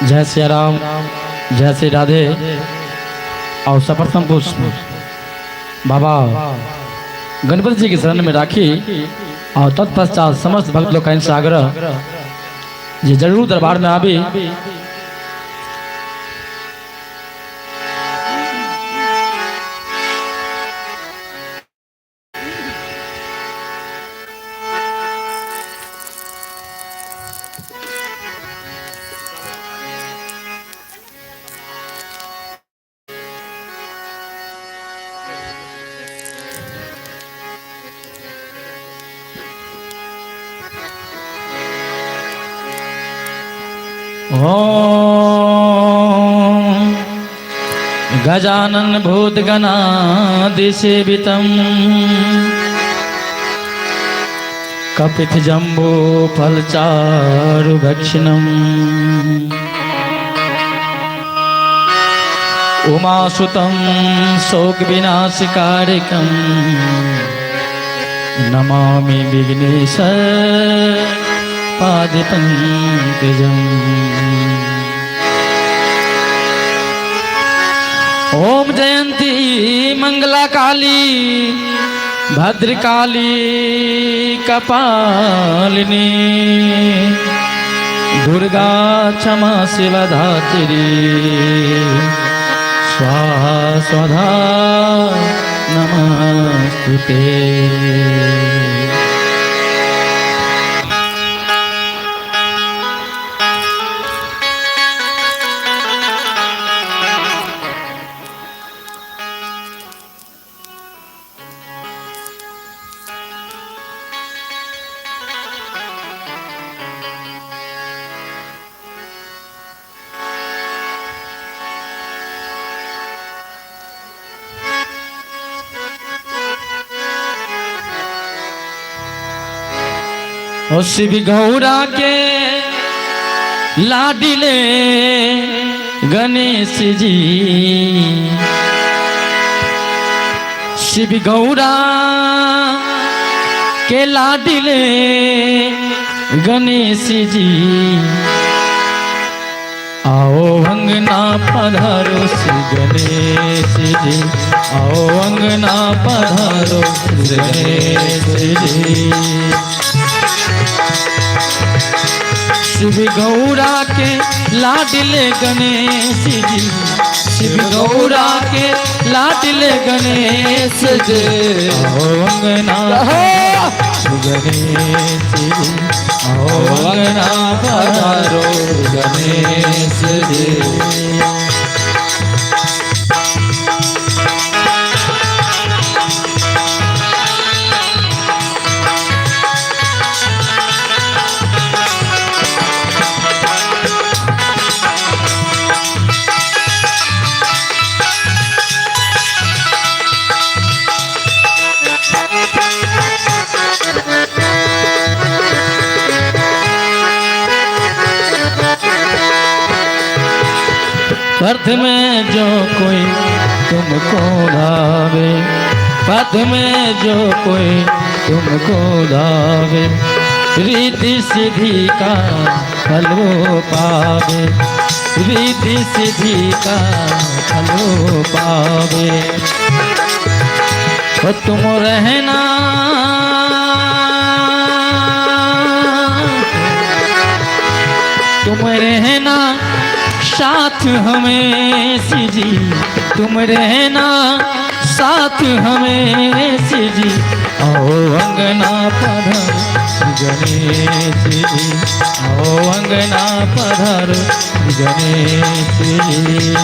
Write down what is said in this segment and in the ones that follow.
जय सिया राम, जय श्री राधे। और सप्रथम पुष्प बाबा गणपति जी के शरण में राखी और तत्पश्चात समस्त भक्त लोग से आग्रह जे जरूर दरबार में आबी। ओम गजानन भूतगणादिसेवितं कपिथ जम्बो फलचारुभक्षिणम् उमासुतं शोकविनाशकारिकं नमामि विघ्नेश पादपङ्कजम्। ओम जयंती मंगला काली भद्रकाली कपालिनी दुर्गा क्षमा शिवधात्री स्वाहा स्वधा नमस्तुते। ओ शिव गौरा के लाडिले गणेश जी, शिव गौरा के लाडिले गणेश जी, आओ अंगना पधारो श्री गणेश जी, आओ अंगना पधारो श्री गणेश जी। शिव गौरा के लाडले गणेश जी, शिव गौरा के लाडले गणेश जी, आओ अंगना श्री गणेश जी, आओ अंगना पधारो गणेश जी। पथ में जो कोई तुमको धावे, पथ में जो कोई तुमको धावे, रीति सिद्धि का फल वो पावे, रीति सिद्धि का फल वो पावे। ओ तुम रहना, तुम रहना साथ हमें जी, तुम रहना साथ हमें जी, आओ अंगना पधारो गणेश जी, आओ अंगना पधारो गणेश जी।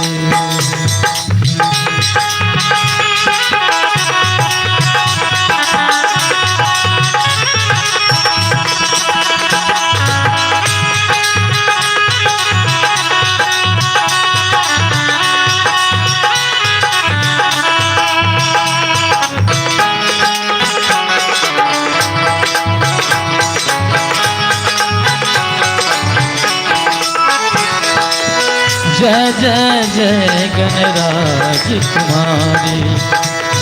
जय जय जय गणराज तुम्हारी,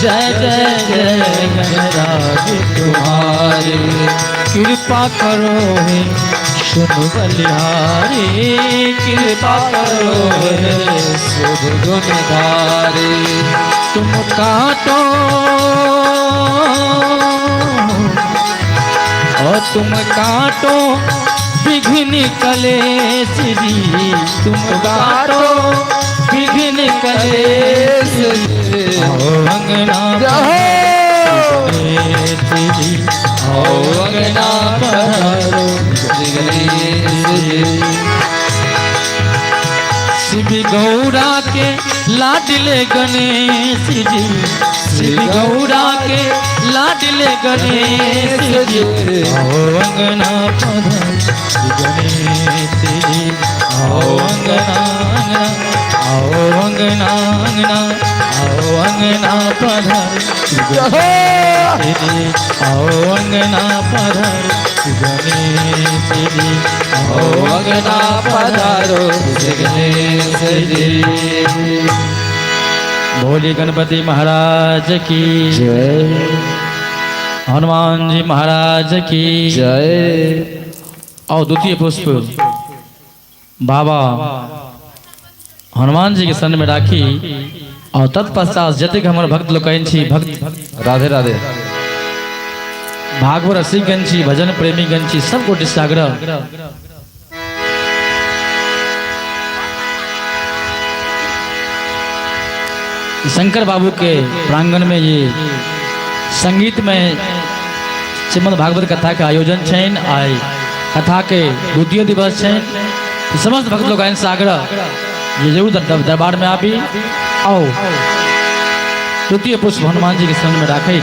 जय जय जय गणराज तुम्हारी। कृपा करो हे सुन बलिहारी, कृपा करो हे शुभ गुणधारी। तुम काटो और तुम काटो विघ्न कलेश जी, तुम काटो विघ्न कलेश जी। आओ अंगना गणेश जी, आओ अंगना पधारो श्री गणेश जी। शिव गौरा के लाडले गणेश जी, शिव गौरा के लाडले गणेश जी। आओ अंगना पधारो श्री गणेश जी, आओ अंगना अंगना, आओ अंगना अंगना, आओ अंगना पधारो श्री गणेश जी, आओ अंगना पधारो श्री गणेश जी, आओ अंगना पधारो श्री गणेश जी। भोले गणपति महाराज की जय। हनुमान जी महाराज की जय। और द्वितीय पुष्प बाबा हनुमान जी के शरण में राखी और तत्पश्चात जतेक हमर भक्त लोकनि छी, भक्त राधे राधे, भागवत रसिकगण छी, भजन प्रेमीगण छी, सब गोटे से आग्रह शंकर बाबू के प्रांगण में ये संगीत में श्रीमद् भागवत कथा के आयोजन छनि। आइ कथा के द्वितीय दिवस छनि। समस्त भक्त लोग से आग्रह ये जरूर दरबार में आबी आओ द्वितीय पुष्प हनुमान जी के शरण में राखी।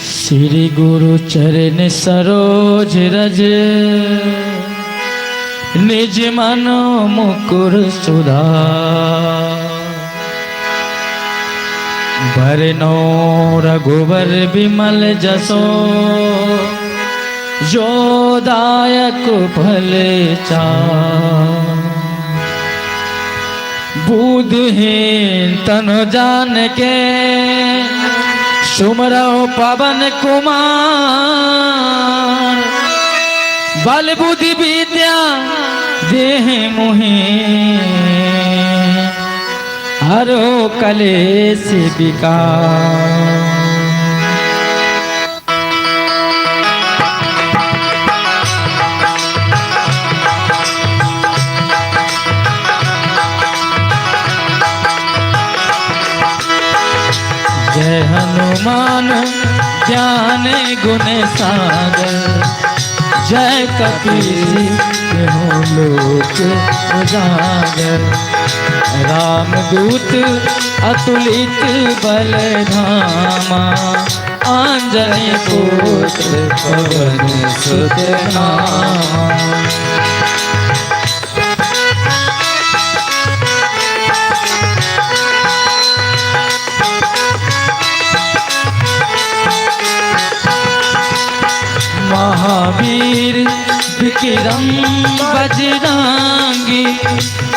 श्री गुरु चरण सरोज रज, निज मनो मुकुर सुधार। बरनो रघुबर विमल जसो, जो दायक फल चार। बुद्धिहीन तनु जान के, सुमरो पवन कुमार। बल बुद्धि विद्या देह मुहे, हरो कलेश विकार। जय हनुमान ज्ञान गुण सागर, जय कपीस लोक उजागर। रामदूत अतुलित बल धामा, आंजनी पुत्र पवन सुत नामा। महावीर विक्रम बजरंगी,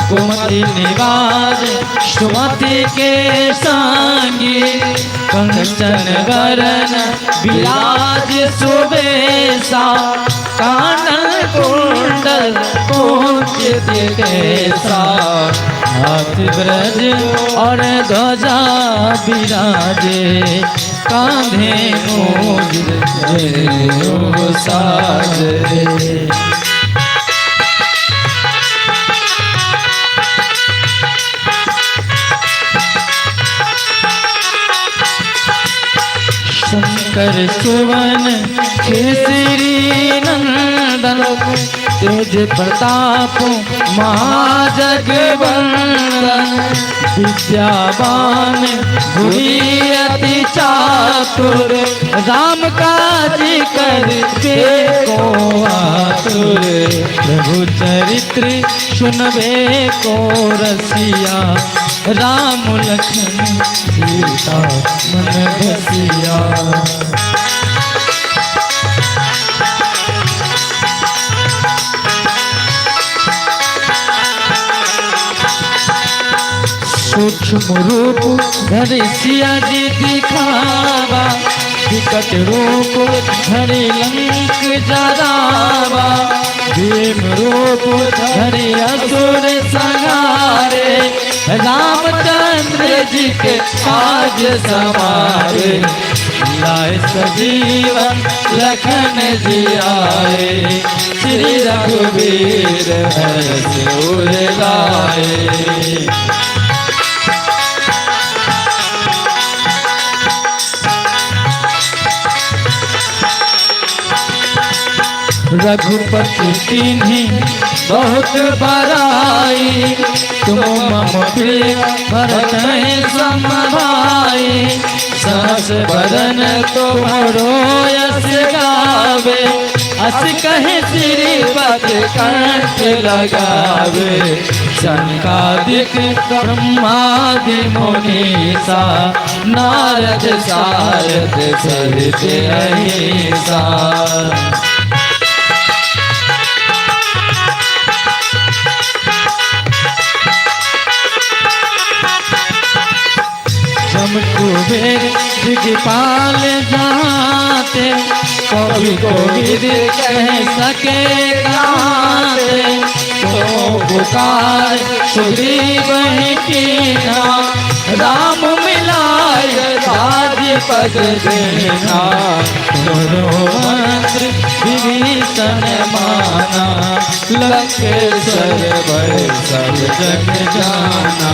कुमति निवार सुमति के संगी। कंचन वरन विराज सुबेसा, कानन कुंडल कुंचित केसा। हाथ ब्रज और ध्वजा विराजे, कांधे मूज जनेऊ साजे। शंकर सुवन केसरी नंदन, तेज प्रताप महाजगवंदन। विद्यावान गुणी अति चातुर, राम काज करते को आतुर। प्रभु चरित्र सुनबे को रसिया, राम लखन सीता मन बसिया। सूक्ष्म रूप धरि सिया जी दिखावा, विकट रूप धरि लंक जरावा, भीम रूप धरि असुर संहारे, रामचंद्र जी के काज समारे, लाए सजीवन लखन जी आए, श्री रघुबीर हर्ष उर लाए। रघुपति कीन्ही बहुत बड़ाई, तुम मम प्रिय भरत सम भाई, सहस बदन तुम्हरो यस गावे, अस कहे श्रीपद कंठ लगावे, सनकादिक ब्रह्मादि मुनीसा, नारद सारद सहित अहिसा। जम कुबेर दिगपाल जाते, कवि कोविद कह सके गाते, तो पुकार सुग्रीव ही कीन्हा, राम मिलाय राजपद देना, तोरो मंत्र विभीषण माना, लंकेश्वर भय सब जग जाना।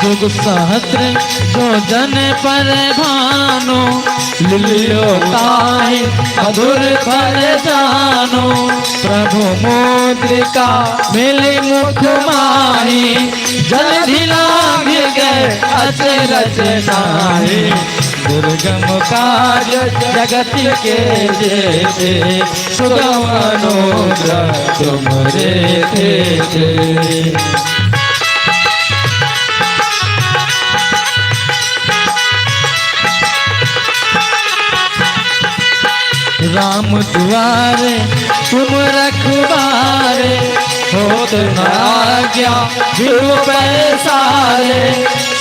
जुग सहस्र जो जन पर भानु, लियो ताहि मधुर फल जानो, प्रभु मुद्रिका मिली मुख माही, जल लांघ गए अचरज नाहि, दुर्गम काज जगत के जेते, सुगम अनुग्रह तुमरे तेते। राम दुआरे तुम रखवारे, होत न आज्ञा बिनु पैसारे,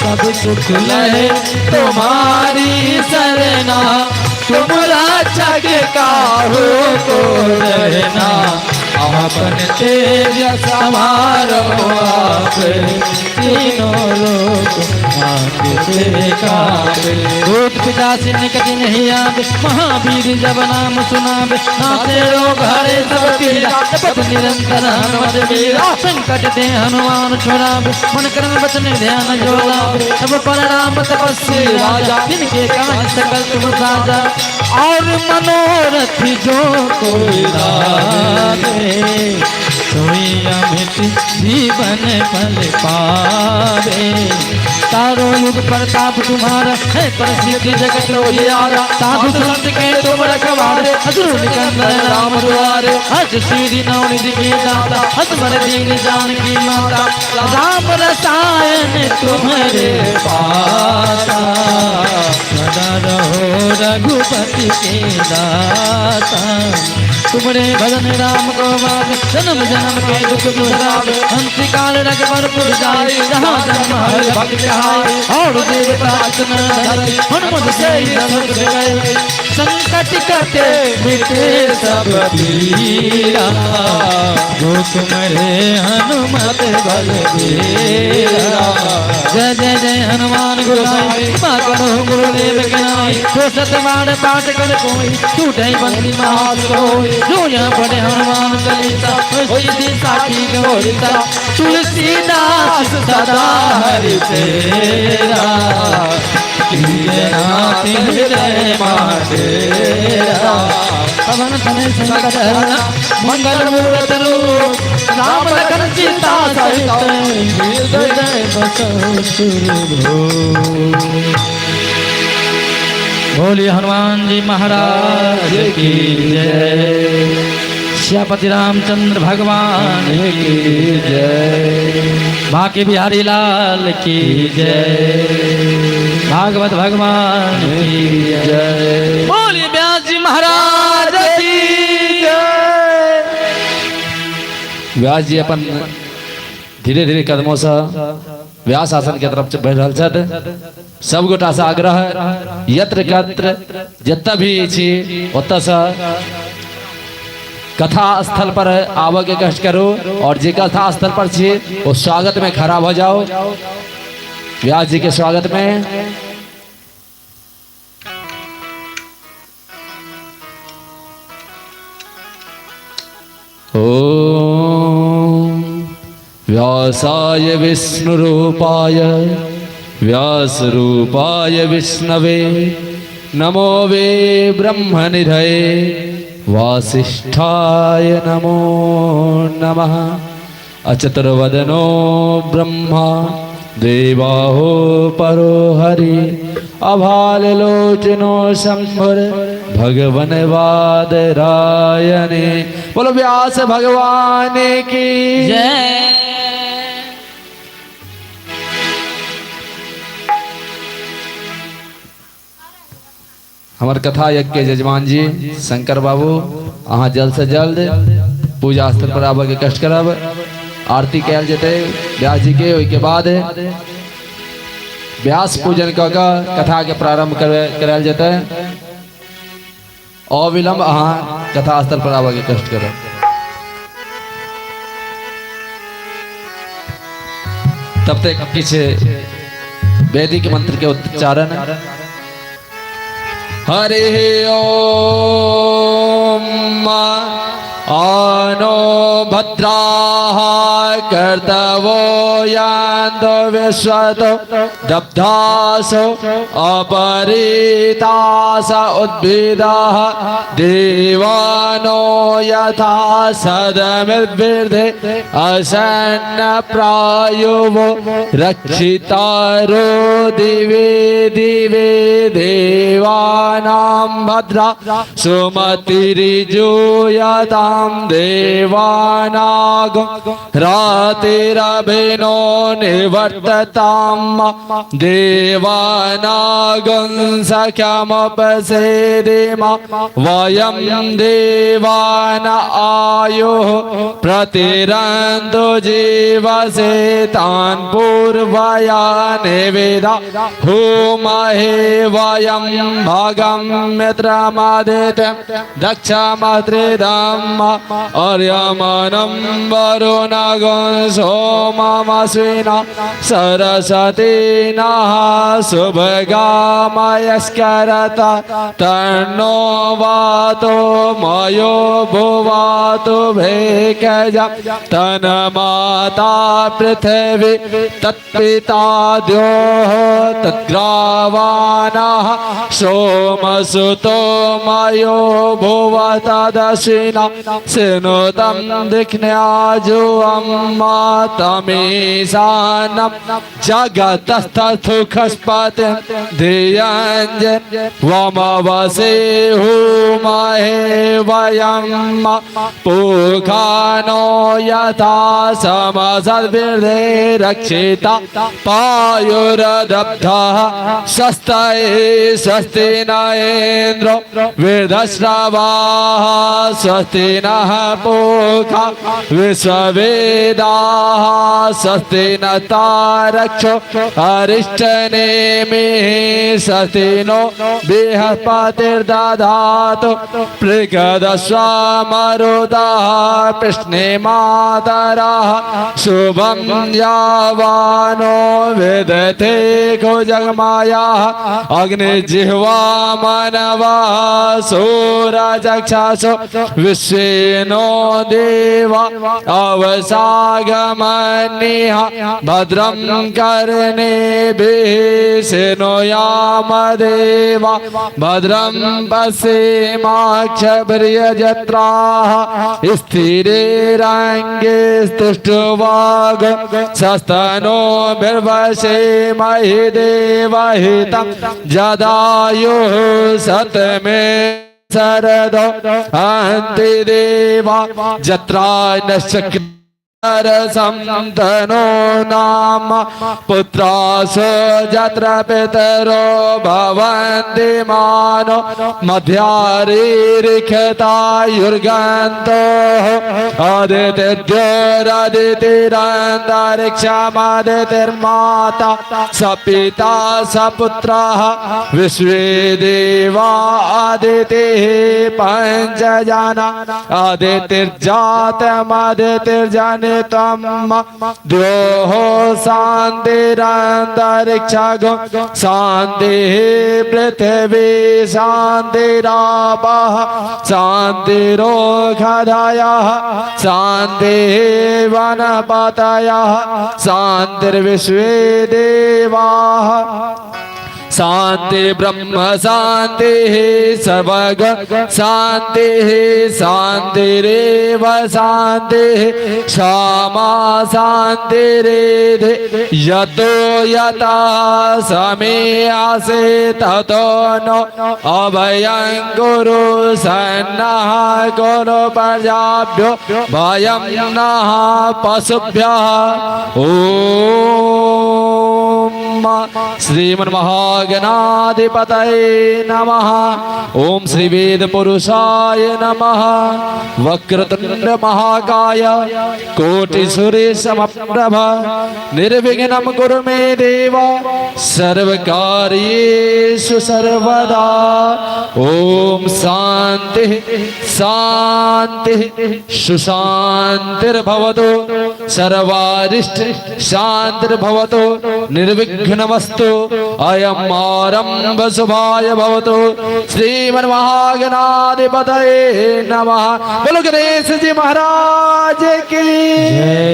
सब सुख लहे तुम्हारी सरना, तुम रक्षक काहू को डरना, आपन तेज समारो आप, तीनों लोक मांगते काबे। भूत पिशाच निकट नहीं आवे, महावीर जब नाम सुनावे, नासे रोग हरे सब पीरा, जपत निरंतर हनुमत वीरा, संकट ते हनुमान छुड़ावे, मन क्रम वचन ध्यान जो लावे, सब पर राम तपस्वी राजा, जिनके काज सकल तुम साजा, और मनोरथ जो कोई लावे, सोई अमित जीवन फल पावे। तारो युग प्रताप तुम्हारा है प्रसिद्ध जगत उजियारा, साधु संत के तुम रखवारे, असुर निकंदन राम दुआरे, हज श्री नवनिधि के दाता, हसबर दीन जानकी माता, राम रसायन तुम्हारे पासा, सदा रहो रघुपति के दासा। तुम्हारे भजन राम को बाप, जन्म जन्म के दुख बिसरावे, अंत काल रघुवर जाय, जहाँ जन्म हर भक्त कहाय, और देवता अतन धरे, हनुमत से सब गए, संकट कटे मिटे सब पीरा, जो तुम्हारे हनुमत बलबीरा। जय जय जय हनुमान गोसाई, कृपा करो गुरुदेव के नाई, जो सतबाण पाठ कर कोई, टूटे बंदी महासुर होई, जो यहाँ पढ़े हनुमान चालीसा, होई साखी गौरीसा, तुलसीदास सदा हरि तेरा, नाथ हृदय तेरा, पवन तनय संकट हरण, मंगल मूरत रूप, राम लखन सीता सहित, हृदय बसहु सुर भूप। बोलिए हनुमान जी महाराज की जय। श्यापति रामचंद्र भगवान की जय। बाकी बिहारी लाल की जय। भागवत भगवान की जय। बोलिए व्यास जी महाराज की जय। व्यास जी अपन धीरे धीरे कदमों से व्यास आसन के तरफ बढ़ि रहल छथि। सब गोटा से आग्रह, यत्र कत्र जतऽ भी छी ओतऽसँ कथा स्थल पर आबऽ के कष्ट करू और जे कथा स्थल पर छी ओ स्वागत में खड़ा भऽ जाओ व्यास जी के स्वागत में। ॐ व्यासाय विष्णुरूपाय व्यासरूपाय विष्णवे नमो वे ब्रह्मनिधये वासिष्ठाय नमो नमः। अचतुर्वदनो ब्रह्मा देवाहो परो हरि अभाललोचनो शंभुर भगवन वादरायणे। बोलो व्यास भगवान की जय। हमर कथा यज्ञ के यजमान जी शंकर बाबू, अहाँ जल्द से जल्द पूजा स्थल पर आबऽ के कष्ट करब। आरती कयल जेतै व्यास जी के, ओहिके बाद व्यास पूजन कऽ कऽ कथा के प्रारंभ करायल जेतै। अविलंब अहाँ कथा स्थल पर आबऽ के कष्ट करब। तब तक किछु वैदिक मंत्र के उच्चारण। हरि ओम आनो भद्राः कर्तवो यान्तो विश्वतो दब्धासो अपरीतास उद्भिदाः देवानो यथा सदमिर्वृद्धे असन्न प्रायुवो रक्षितारो दिवे दिवे देवानां भद्रा सुमतिरिजूयतां देवानागं रातिरभिनो निवर्ततां देवानागं सख्यमुपसेदिम वयं देवान आयुः प्रतिरन्तु जीवसे तान् पूर्वया निवेदा हुमहे वयं भगं मित्रमादित्यं दक्षमत्रिदम् अर्यमनं वरुणगं सोममश्विना सरस्वती नः शुभगामयस्करत तन्नो वातो मयो भुवातु भेकज तन्माता पृथिवी तत्पिता द्योः तद्ग्रावाणाः सोमसुतो मयो भुव तदश्विना सिनुतं दिक्ष्ण्याजुवं मातमीशानं जगतस्थुखस्पतिं धियञ्ज वमवसे हुमहे वयं पूखानो यथा समसद्विर्धे रक्षिता पायुरदब्धः स्वस्तये स्वस्ति न इन्द्रो वृद्धश्रवाः स्वस्ति नः पूषा विश्ववेदाः स्वस्ति न तारक्षो अरिष्टनेमिः स्वस्ति नो बृहस्पतिर्दधातु पृगदस्वमरुतः कृष्णे मातरः शुभं यावानो विदथे जगमायाः अग्निजिह्वा मनवः सूरचक्षसो विश्वे विश्वे नो देव अवसागमनिह भद्रं कर्णेभिः शृणुयाम देवा भद्रं पश्येमाक्षभिर्यजत्राः स्थिरैरङ्गैस्तुष्टुवाग सस्तनोभिर्वशेमहि देवहितं जदायुः सतमे शरदो हन्ति देवा जत्रा नश्चक्रसन्तनो नाम पुत्रासो जत्र पितरो भवन्ति मानो मध्यारीरिखतायुर्गन्तो अदितिद्योरदितिरन्तरिक्षमदितिर्माता सपिता सपुत्रः विश्वे देवा अदितिः पञ्चजना अदितिर्जातमदितिर्जनितं द्योः शान्तिरन्तरिक्षगो शान्तिः पृथिवी शान्तिरापः शान्तिरोषधयः शान्तिः वनपतयः शान्तिर्विश्वे देवाः शांति ब्रह्म शांति सर्वग शांति शांतिरेव शांति क्षमा शांतिरेधि यतो यतः समेयासे ततो नो अभयं कुरु सन्नः कुरु प्रजाभ्यो भयं नः पशुभ्यः। ॐ श्रीमन्महागणाधिपतये नमः। ॐ श्री वेद पुरुषाय नमः। वक्रतुंड महाकाय कोटि सूर्य समप्रभ निर्विघ्नं कुरु मे देव सर्वकार्येषु सर्वदा। ॐ शान्तिः शान्तिः सुशान्तिर्भवतु सर्वारिष्ट शान्तिर्भवतु निर्विघ्नमस्तु अयम् आरंभ शुभाय भवतु। श्रीमन्महागणाधिपतये नमः। बोलो गणेश जी महाराज की जय।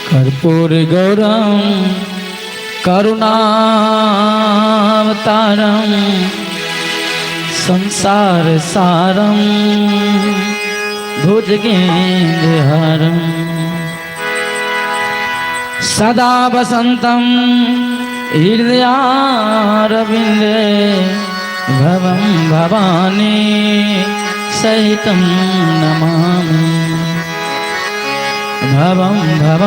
कर्पूर गौरम करुणावतारम संसार सारम भुजगेन्द्रहरम सदा वसंतम हृदयारविंदे भवं भवानी सहितं नमामि भवं भवानी।